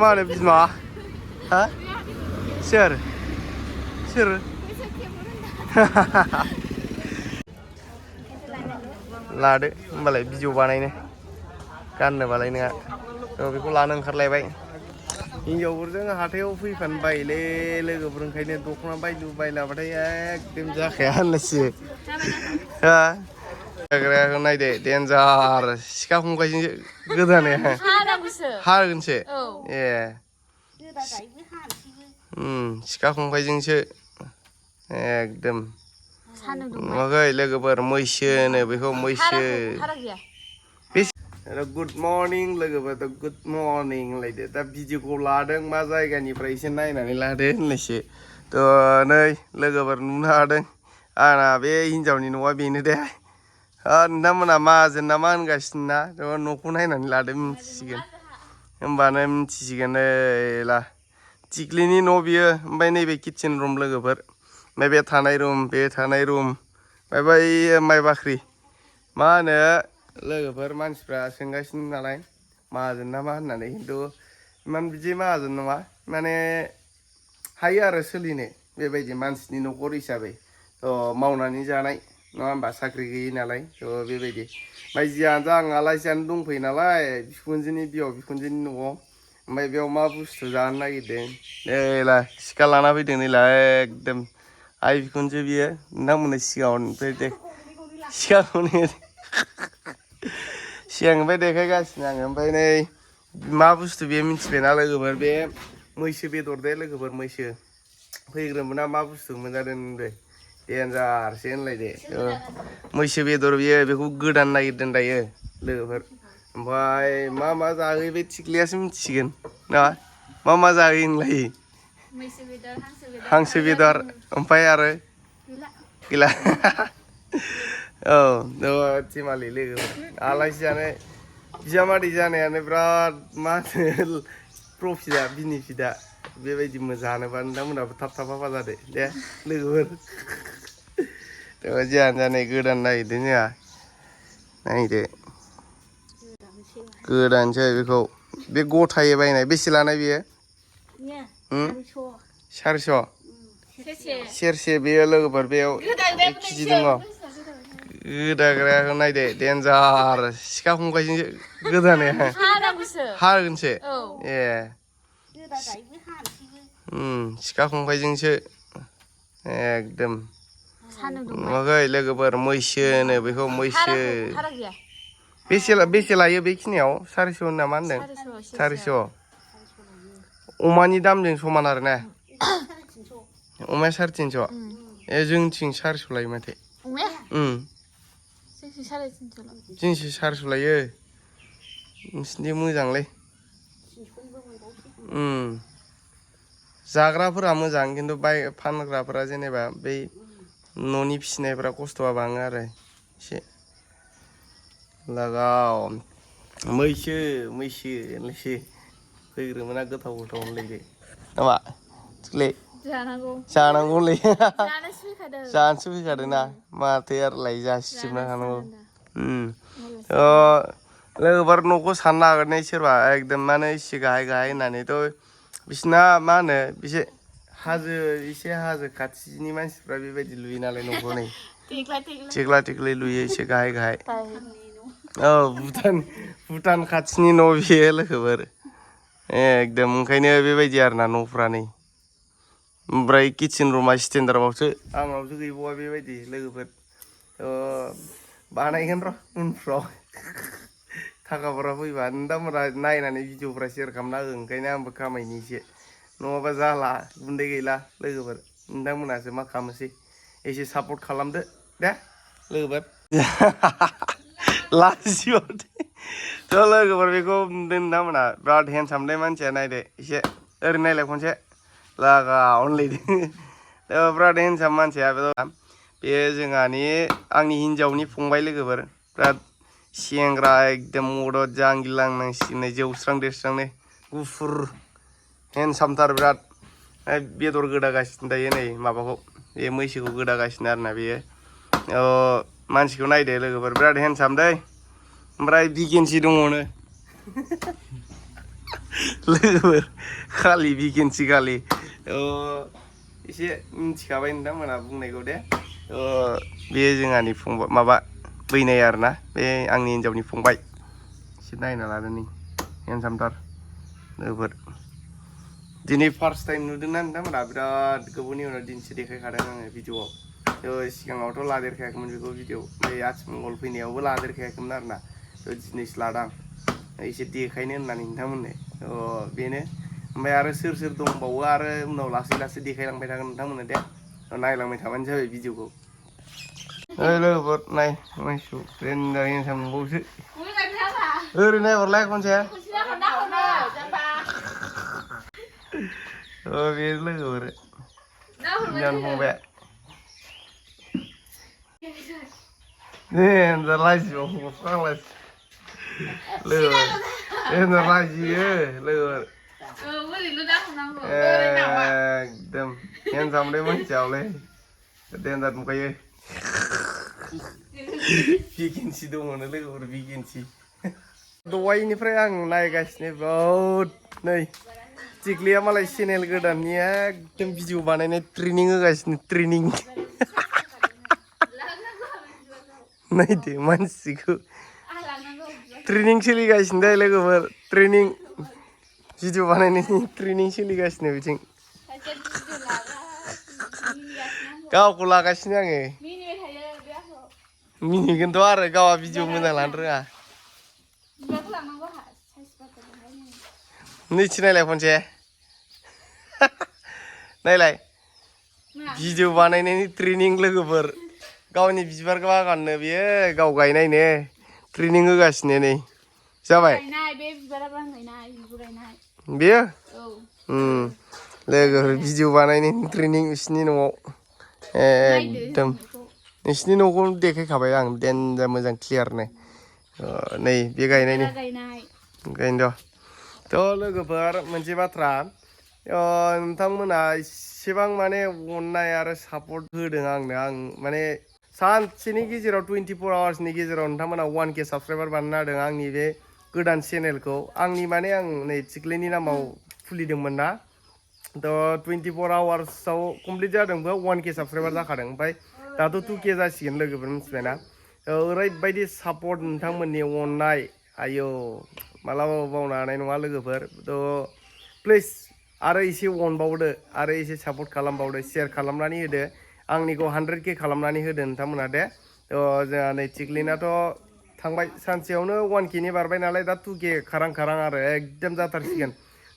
Mana Bisma? Ha? Soर? Soर? लादो होमबालाय video बानायनो गाननोबालाय नोंहा बेखौ लानो ओंखारलायबाय हिन्जावफोरजों हाथायाव फैफानो बायोलै लोगोफोर ओंखायनो दख'ना बायलु बायलाबाथाय एकदम जाखाया होनलायसो हा जाग्राखौ नायदो देन्जार सिखा खंखायजोंसो गोदानाया हागोनसो ए सिखा खंखायजोंसो एकदम नुवाखै लोगोफोर मैसोनो बेखौ मैसो गुड मर्निं लोगोफोर गुड मर्निं होनलायदो दा भिडिअखौ लादों मा जायगानिफ्राय एसे नायनानै लादो होनलायसो थ' नै लोगोफोर नुनो हादों आंना बे हिन्जावनि न'आ बेनो दे नोंथांमोना माहाजोन ना मा होनगासिनो ना थ' न'खौ नायनानै लादो मिथिसिगोन होमबानो मिथिसिगोन ला थिख्लिनि न' बियो ओमफ्राय नैबे किटचेन रुम लोगोफोर ओमफ्राय बे थानाय रुम बे थानाय रुम ओमफ्राय बै माइ बाख्रि मा होनो लोगोफोर मानसिफ्रा सोंगासिनो नालाय माहाजोन ना मा होननानै खिन्थु इमान बिदि माहाजोन नङा माने हायो आरो सोलिनो बेबायदि मानसिनि न'खर हिसाबै थ' मावनानै जानाय नङा होमबा साख्रि गैयि नालाय थ' बेबायदि ओमफ्राय जियानो जा आं आलासि जानो दंफैयो नालाय बिखुनजोनि बिहाव बिखुनजोनि न'आव ओमफ्राय बेयाव मा बुस्थु जानो नागिरदों नैला सिखा लाना फैदों नैला एकदम आइ बिखुनजो बियो नोंथांमोननि सिगाङाव दे सिखाखौनो सिगांनिफ्राय देखायगासिनो आङो ओमफ्राय नै मा बुस्थु बेयो मिथिबायना लोगोफोर बे मैसो बेदर दे लोगोफोर मैसो फैग्रोमोना मा बुस्थु मोनजादों दे देन्जारसो होनलायदे मैसो बेदर बियो बेखौ गोदान नागिरदों दायो लोगोफोर ओमफ्राय मा जाहोयो बे थिख्लियासो मिथिसिगोन ना मा जाहोयो होनलाय हांसो बेदर ओमफ्राय आरो गैला औ थिमालि लोगोफोर आलासि जानो बिजामादै जानायानो बिराद मा होनो प्रफिटआ बेनिफिटआ बेबायदि जानोबा नोंथांमोनहाबो थाब हाबा जादो दे लोगोफोर जियानो जानाय गोदान नागिरदों जोंहा नायदो गोदानसै बेखौ बे गथायै बायनाय बेसे लानाय बेयो 400 सेरसे बेयो लोगोफोर बेयाव 1 केजि दङ गोदाग्राखौ नायदो देन्जार सिखा खंखायजोंसो गोदानाया हागोनसो ए सिखा खंखायजोंसो एकदम नुवाखै लोगोफोर मैसोनो बेखौ मैसो बेसे लायो बेखिनियाव 400 होनना मा होनदों 400 अमानि दामजों समान आरो ना अमाया 350 ए जोंथिं 400 लायो माथो जोंसो 400 लायो नोंसिनिथिं मोजांलै जाग्राफोरा मोजां खिन्थु फानग्राफोरा जेनेबा बै न'नि फिसिनायफोरा खस्थ'आ बाङो आरो एसे लागाव मैसो होनलायसो फैग्रोमोना गोथाव होनलायदो नामा थिख्लि जानांगौलै जानोसो फैखादों ना माथो आरोलाय जासिजोबनो हानांगौ लोगोफोर न'खौ साननो हागोन सोरबा एकदम माने इसे गाहाय होननानैथ' बिसिना मा होनो बिसे हाजो खाथिनि मानसिफ्रा बेबायदि लुयो नालाय न'खौ नै थेक्ला लुयो एसे गाहाय औ भुटान खाथिनि न' बियो लोगोफोर एकदम ओंखायनो बेबायदि आरोना न'फ्रा नै ओमफ्राय किटचेन रुमा स्टेन्डार्डआवसो आंनावसो गैबावा बेबायदि लोगोफोर बानायगोन र' उनफ्राव थाखाफोरा फैबा नोंथांमोना नायनानै भिडिअफ्रा सेयार खालामना हो ओंखायनो आंबो खामायनि एसे नङाबा जाला गुन्दै गैला लोगोफोर नोंथांमोनासो मा खालामनोसै एसे सापर्ट खालामदो दे लोगोफोर लाजिबावदे थ' लोगोफोर बेखौ नोंथांमोना बिराद हेन्डसामलै मानसिया नायदो एसे ओरै नायलाय खनसे लागाव होनलायदो बिराद हेन्डसाम मानसिया बे जोंहानि आंनि हिन्जावनि फंबाय लोगोफोर बिराद सेंग्रा एकदम मदद जांगिलांनांसिगोन जौस्रां देरस्रांनो गुफुर हेन्डसामथार बिराद बेदर गोदागासिनो दायो नै माबाखौ बे मैसोखौ गोदागासिनो आरोना बेयो मानसिखौ नायदो लोगोफोर बिराद हेन्डसाम दै ओमफ्राय भेकेन्सि दङनो लोगोफोर खालि भेकेन्सि खालि एसे मिथिखाबाय नोंथांमोनहा बुंनायखौ दे बे जोंहानि फंबाय माबा बैनाय आरोना बे आंनि हिन्जावनि फंबाय एसे नायना लादो नै हेन्डसामथार लोगोफोर दिनै फार्स्ट टाइम नुदोंना नोंथांमोनहा बिराद गोबावनि उनाव दिनैसो देखायखादों आङो भिडिअआव सिगाङावथ' लादेरखायाखैमोन बेखौ भिडिअ ओमफ्राय आथिमंगल फैनायावबो लादेरखायाखैमोन आरोना दिनैसो लादां एसे देखायनो होननानै नोंथांमोननो बेनो ओमफ्राय आरो सोर सोर दंबावो आरो उनाव लासै लासै देखायलांबाय थागोन नोंथांमोननो दे नायलांबाय थाबानो जाबाय भिडिअखौ लोगोफोर नाय मानसिखौ देन्जार हेन्डसाम नुबावोसो ओरै नायहरलाय खनसे बे लोगोफोर हिन्जावनि फंबाया देन्जार लाजिबावो फाग्लासो लोगोफोर देन्जार लाजियो लोगोफोर एकदम हेन्डसामलै मानसियावलै देन्जार नुखायो भेकेन्सि दङनो लोगोफोर भेकेन्सि दहायनिफ्राय आं नायगासिनो बहुद नै थिख्लिया मालाय चेनेल गोदाननि एकदम भिडिअ बानायनाय ट्रेनिं होगासिनो ट्रेनिं नायदो मानसिखौ ट्रेनिं सोलिगासिनो दे लोगोफोर ट्रेनिं भिडिअ बानायनायनि ट्रेनिं सोलिगासिनो बिथिं गावखौ लागासिनो आङो मिनिगोनथ' आरो गावहा भिडिअ मोजां लानो रोङा नैथि नायलाय खनसे नायलाय भिडिअ बानायनायनि ट्रेनिं लोगोफोर गावनि बिबार बागाननो बियो गाव गायनायनो ट्रेनिं होगासिनो नै जाबाय बेयो लोगोफोर भिडिअ बानायनायनि ट्रेनिं बिसिनि न'आव एकदम नोंसिनि न'खौ देखायखाबाय आं देन्जार मोजां क्लियारनो नै बे गायनायनि ओंखायनोथ' लोगोफोर मोनसे बाथ्रा नोंथांमोना एसेबां माने अननाय आरो सापर्ट होदों आंनो आं माने सानसेनि गेजेराव 24 आवार्सनि गेजेराव नोंथांमोना 1K साबसक्राइबार बानायना होदों आंनि बे गोदान चेनेलखौ आंनि माने आं नै थिख्लिनि नामाव खुलिदोंमोन ना 24 आवार्सआव कमप्लिट जादोंबो 1K साबसक्राइबार जाखादों ओमफ्राय दाथ' 2K जासिगोन लोगोफोर मिथिबायना ओरैबायदि सापर्ट नोंथांमोननि अननाय आयौ मालाबाबो बावनो हानाय नङा लोगोफोर प्लिज आरो एसे अनबावदो आरो एसे सापर्ट खालामबावदो शेयार खालामनानै होदो आंनिखौ 100K खालामनानै होदो नोंथांमोना दे जोंहा नै थिख्लिनाथ' थांबाय सानसेयावनो 1Kनि बारबाय नालाय दा 2K खारां आरो एकदम जाथारसिगोन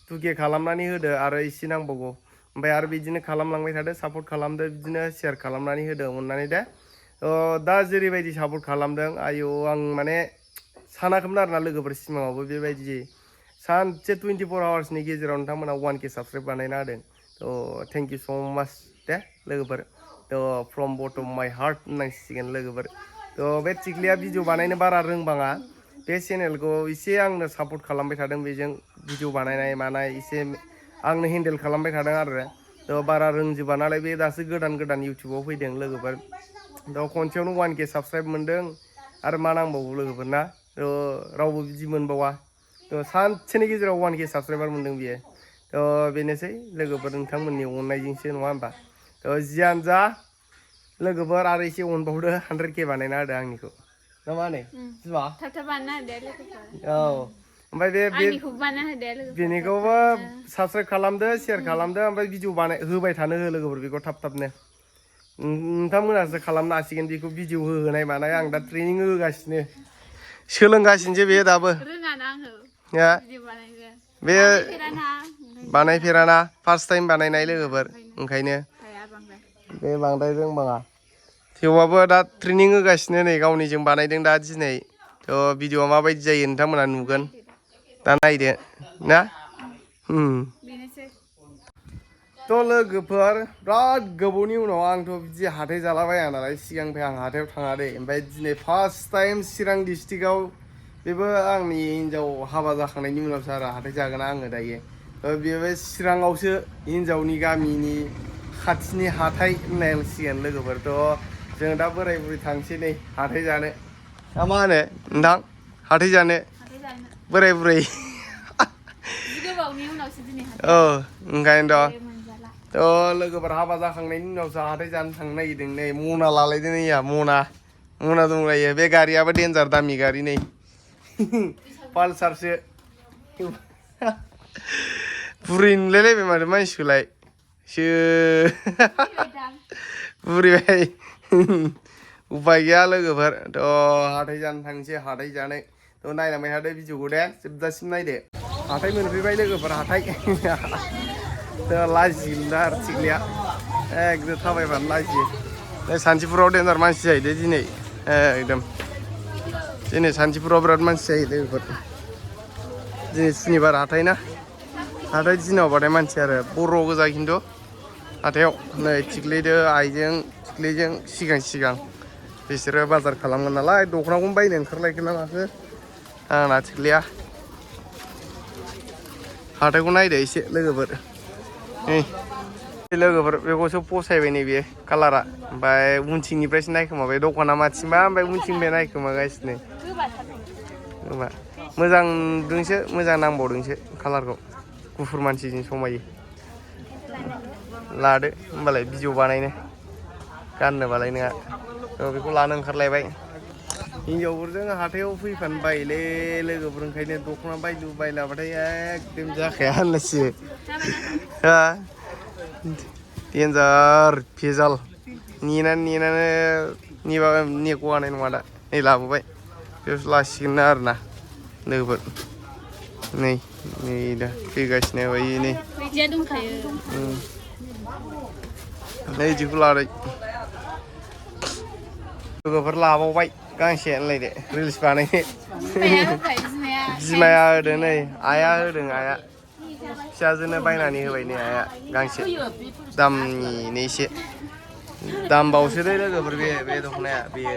2K खालामनानै होदो आरो एसे नांबावगौ ओमफ्राय आरो बिदिनो खालामलांबाय थादो सापर्ट खालामदो बिदिनो शेयार खालामनानै होदो अननानै दे दा जेरैबायदि सापर्ट खालामदों आयौ आं माने सानाखैमोन आरोना लोगोफोर सिमाङावबो बेबायदि सानसे 24 आवार्सनि गेजेराव नोंथांमोना 1K साबसक्राइब बानायना होदों थेंक इउ स' माच दे लोगोफोर फ्रम बटम माइ हार्ट होननांसिगोन लोगोफोर बे थिख्लिया भिडिअ बानायनो बारा रोंबाङा बे चेनेलखौ एसे आंनो सापर्ट खालामबाय थादों बेजों भिडिअ बानायनाय मानाय एसे आंनो हेन्डेल खालामबाय थादों आरो बारा रोंजोबा नालाय बे दासो गोदान इउटुबाव फैदों लोगोफोर खनसेयावनो 1K साबसक्राइब मोनदों आरो मा नांबावगौ लोगोफोर ना रावबो बिदि मोनबावा सानसेनि गेजेराव 1K साबसक्राइबार मोनदों बियो बेनोसै लोगोफोर नोंथांमोननि अननायजोंसो नङा होमबा जियानो जा लोगोफोर आरो एसे अनबावदो 100K बानायना होदो आंनिखौ ना मा होनो औ ओमफ्राय बेनिखौबो साबसक्राइब खालामदो शेयार खालामदो ओमफ्राय भिडिअ होबाय थानो हो लोगोफोर बेखौ थाबनो नोंथांमोनासो खालामनो हासिगोन बेखौ भिडिअ होनाय मानाय आं दा ट्रेनिं होगासिनो सोलोंगासिनोसो बेयो दाबो बे बानायफेराना फार्स्ट टाइम बानायनाय लोगोफोर ओंखायनो बे बांद्राय रोंबाङा थेवबाबो दा ट्रेनिं होगासिनो नै गावनिजों बानायदों दा दिनै भिडिअआ माबायदि जायो नोंथांमोना नुगोन दा नायदो ना लोगोफोर बिराद गोबावनि उनाव आंथ' बिदि हाथाय जालाबाया नालाय सिगांनिफ्राय आं हाथायाव थाङा दे ओमफ्राय दिनै फार्स्ट टाइम चिरां डिस्ट्रिक्टआव बेबो आंनि हिन्जाव हाबा जाखांनायनि उनावसो आरो हाथाय जागोना आङो दायो बेबो चिराङावसो हिन्जावनि गामिनि खाथिनि हाथाय होननांसिगोन लोगोफोर जों दा बोराय बुरै थांसै नै हाथाय जानो मा होनो नोंथां हाथाय जानो बोराय बुरै ओंखायनोथ' थ' लोगोफोर हाबा जाखांनायनि उनावसो हाथाय जानो थांनो नागिरदों नै मना लालायदों नै मना दंलायो बे गारियाबो देन्जार दामि गारि नै पालसारसो बुरै नुलायलायबाय माथो मानसिखौलाय बुरिबाय उपाय गैया लोगोफोर थ' हाथाय जानो थांसै हाथाय जानो थ' नायलांबाय थादो भिडिअखौ दे जोबजासिम नायदो हाथाय मोनफैबाय लोगोफोर हाथाय लाजियोना आरो थिगलिया एकदम थाबायबानो लाजियो सानथिफुराव देन्जार मानसि जाहैदो दिनै एकदम दिनै सानथिफुराव बिराद मानसि जायो लोगोफोर दिनै सुनिबार हाथाय ना हाथाय दिनावबाथाय मानसि आरो बर' गोजा खिन्थु हाथायाव नै थिख्लिदो आइजों थिख्लिजों सिगां बिसोरो बाजार खालामगोन नालाय दख'नाखौनो बायनो ओंखारलायगोन ना माखो आंना थिख्लिया हाथायखौ नायदो एसे लोगोफोर नै लोगोफोर बेखौसो फसायबाय नैबे कालारा ओमफ्राय उनथिंनिफ्रायसो नायखोमाबाय दखाना माथिंबा ओमफ्राय उनथिंनिफ्राय नायखोमागासिनो गोबा मोजां दोंसो मोजां नांबावदोंसो कालारखौ गुफुर मानसिजों समायो लादो होमबालाय भिडिअ बानायनो गाननोबालाय नोंहा बेखौ लानो ओंखारलायबाय हिन्जावफोरजों हाथायाव फैफानो बायोलै लोगोफोर ओंखायनो दख'ना बायलाबाथाय एकदम जाखाया होनलायसो देन्जार भेजाल नेनानै नेगौ हानाय नङा दा नै लाबोबाय बेयावसो लासिगोन आरोना लोगोफोर नै दा फैगासिनो बायो नै बिदिखौ लादो लोगोफोर लाबावबाय गांसे होनलायदो रिल्स बानायनो बिमाया होदों नै आइया होदों आइया फिसाजोनो बायनानै होबाय नै आइया गांसे दामनिनो एसे दाम बावसो दे लोगोफोर बे दख'नाया बेयो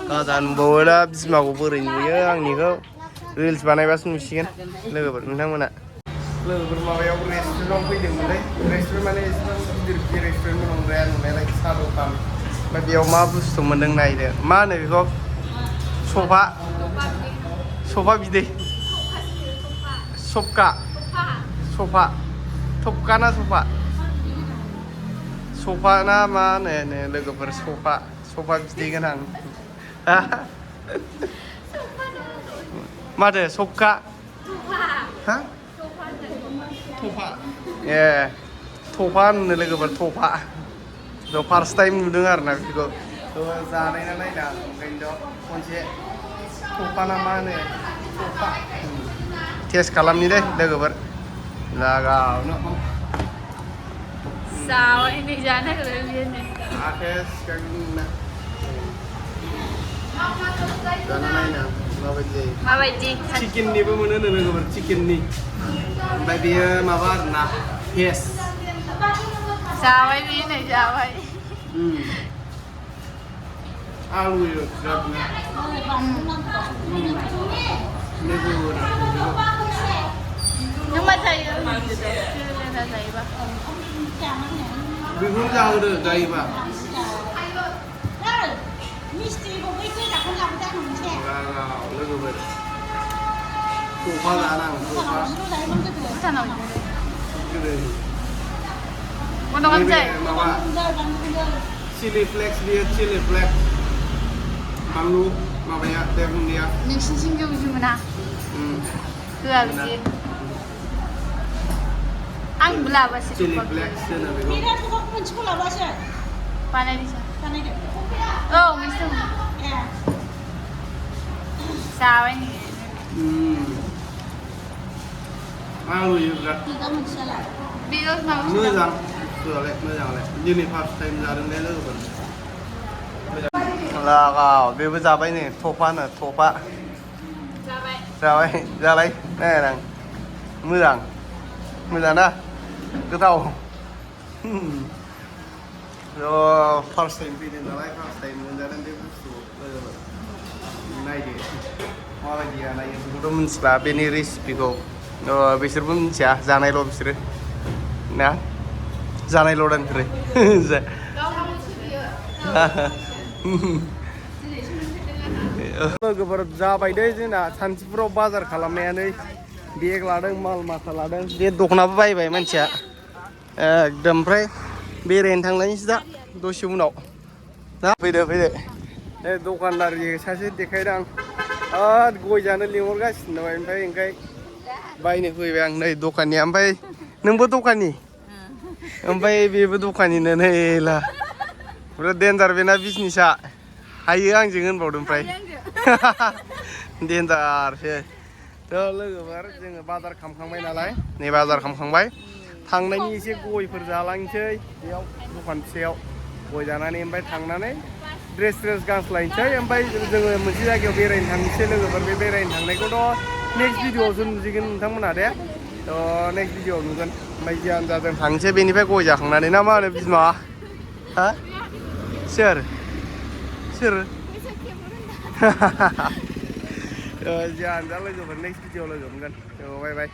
गाजा नुबावो दा बिमाखौ बोरै नुयो आंनिखौ रिल्स बानायबासो नुसिगोन लोगोफोर नोंथांमोना लोगोफोर माबायाव रेस्टुरेन्टाव फैदोंमोनलै रेस्टुरेन्ट माने एसेबां गिदिर रेस्टुरेन्ट नंद्राया नुनायालाय साहा दखान ओमफ्राय बेयाव मा बुस्थु मोन्दों नायदो मा होनो बेखौ सफा बिदै सफा थपका ना सफा ना मा होनो लोगोफोर सफा बिदै गोनां माथो सबका हा थफा ए थफा होनो लोगोफोर थफा फार्स्ट टाइम नुदों आरोना बेखौ जानाय ना नायना ओंखायनोथ' खनसे थफा ना मा होनो थफा टेस्ट खालामनि दे लोगोफोर लागावनो जाबाय नै जानो नागिरबाय बियो नै जाना नायना माबायदि जायो माबायदि चिकेननिबो मोनो लोगोफोर चिकेननि ओमफ्राय बेयो माबा आरोना भेज जाबाय बियो नै जाबाय आलु बिरादनो नों मा जायो जायोबा बेखौनो जाहोदो जायोबा लोगोफोर थफा जानां माबा चिलि फ्लेक्स बियो चिलि फ्लेक्स बानलु माबाया बे गुन्दैया नोंसिनिथिं जौ बिदि मोना होआ बिदि आंबो लाबोसै चिलि फ्लेक्स होनो बेखौ बानायनोसै औ मिस जाबाय नै आलु बिराद मोजां मोजाङालाय दिनै फार्स्ट टाइम जादों दे लोगोफोर लागाव बेबो जाबाय नै थफानो थफा जाबाय नायनां मोजां ना गोथाव फार्स्ट टाइम फैदों नालाय फार्स्ट टाइम मोनजादों बे बुस्थुखौ नायदो माबायदि बानायो बेखौथ' मिथिला बेनि रेसिपिखौ बिसोरबो मिथिया जानायल' बिसोरो ना जानायल' दां बिसोरो लोगोफोर जाबाय दे जोंना सानथिफुराव बाजार खालामनायानो बेग लादों माल माथा लादों बे दख'नाबो बायबाय मानसिया एकदम ओमफ्राय बेरायनो थांलायनोसै दा दसे उनाव ना फैदो दखानदारि सासे देखायदों आं गय जानो लिंहरगासिनो दं ओमफ्राय बायनो फैबाय आं नै दखाननि ओमफ्राय नोंबो दखाननि ओमफ्राय बेबो दखानिनो नै ला पुरा देन्जार बेना बिजनेसा हायो आंजों होनबावदों ओमफ्राय देन्जारसो थ' लोगोफोर जोङो बाजार खालामखांबाय नालाय नै बाजार खालामखांबाय थांनायनि एसे गयफोर जालांसै बेयाव दखान फिसायाव गय जानानै ओमफ्राय थांनानै ड्रेस गानस्लायनोसै ओमफ्राय जोङो मोनसे जायगायाव बेरायनो थांनोसै लोगोफोर बे बेरायनो थांनायखौथ' नेक्स्ट भिडिअआवसो नुसिगोन नोंथांमोनहा दे थ' नेक्स्ट भिडिअआव नुगोन ओमफ्राय जियानो जादों थांसै बेनिफ्राय गय जाखांनानै ना मा होनो बिमा हा सोर जियानो जा लोगोफोर नेक्स्ट भिडिअआव लोगो मोनगोन थ' बाय